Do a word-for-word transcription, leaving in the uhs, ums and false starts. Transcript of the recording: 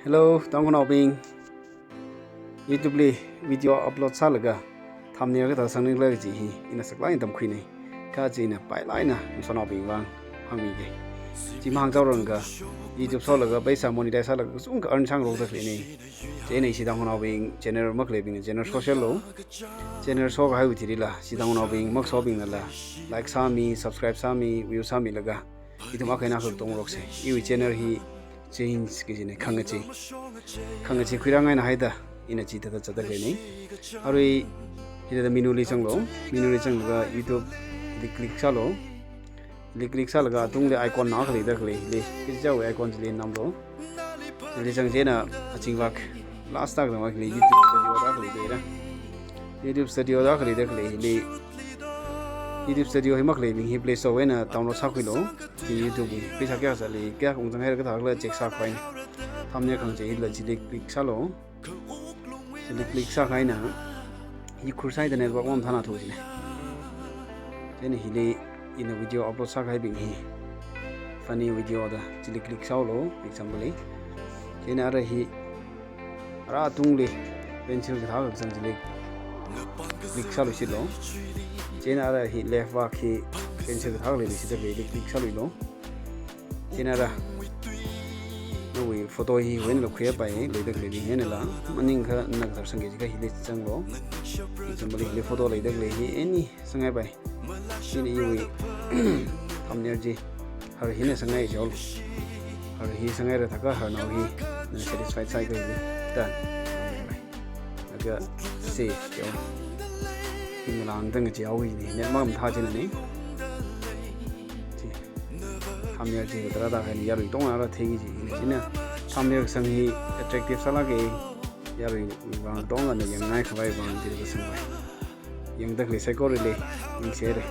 Hello, Tangkhulnaobing. YouTube li video upload sālaga thumbnail kathā sangning khala kaji hi ina saklāk eina tamkhuinei. Kha chi ina pailāk eina masotnaobing vang hāngmige. Chi mahāngchaoranga YouTube sholaga paisa monetize sālaga kachungkha earn sāngarokda khaleinei. Chieina ishi Tangkhulnaobing channel makhaleibingna channel shoserlu. Channel shokahaiwui thilila, ishi Tangkhulnaobing makasobingnala like sāmi, subscribe sāmi, view sāmilaga ithum akha eina akha katongarokse. Iwui channel hi change kajinei, khangachee. Khangachee khuirāngai eina haida ina chithāda zatda khaleinei. Arui hithāda menu li zanglu. Menu li zanglaga YouTube li click sālu. Li click sālaga atungli icon nao akha leida khalei, hili kachichāwui icon chili namlu. Hili zang chieina achingvak last tak zangvak hili YouTube Studio da khalei dera. YouTube Studio da khalei da khalei hili. YouTube Studio hi makhaleibing hi Play Store wui eina download sākhuilu. Hi YouTube wui paisa kayākha sāli, kayākha ungzanghaira kathā khala check sākhavai eina. Thumbnail khangachee hila chili click sālu. Chili click sākahai eina hi khursai da network mamathānathua jine. Chieina hili ina video upload sākahaibing hi funny video da chili click sālu, example li. Chieina ara hi, ara atungli pencil kathā kazang chili click sāluishitlu. Chieina ara hi left vak hi pencil kathā leilui shida, hili click sāluilu. Chieina ara nawui photo hi wui einala khuipai, leida khaleibing einala. Maningakha nana kathar sangki jiakha hili zanglu. Example li hili photo leida khalei hi any sanghaipai. Chieina iwui thumbnail chi har hina sanghai jihaolu. Har hi sanghaira thākha harnao hi nana satisfied sāi kha hili. Done. Laga save jihaolu. Hi malāngda ngacheehaowa, net mamathā jinei. Chi. Thumbnail chi tarāda kha eina yarui tongara theingai ji. Chieina thumbnail kasang hi attractive sālāke. Yaruiwui vang tongana yangngai khavai vang chili kasangpai. Yangda khalei saikorali ningshire.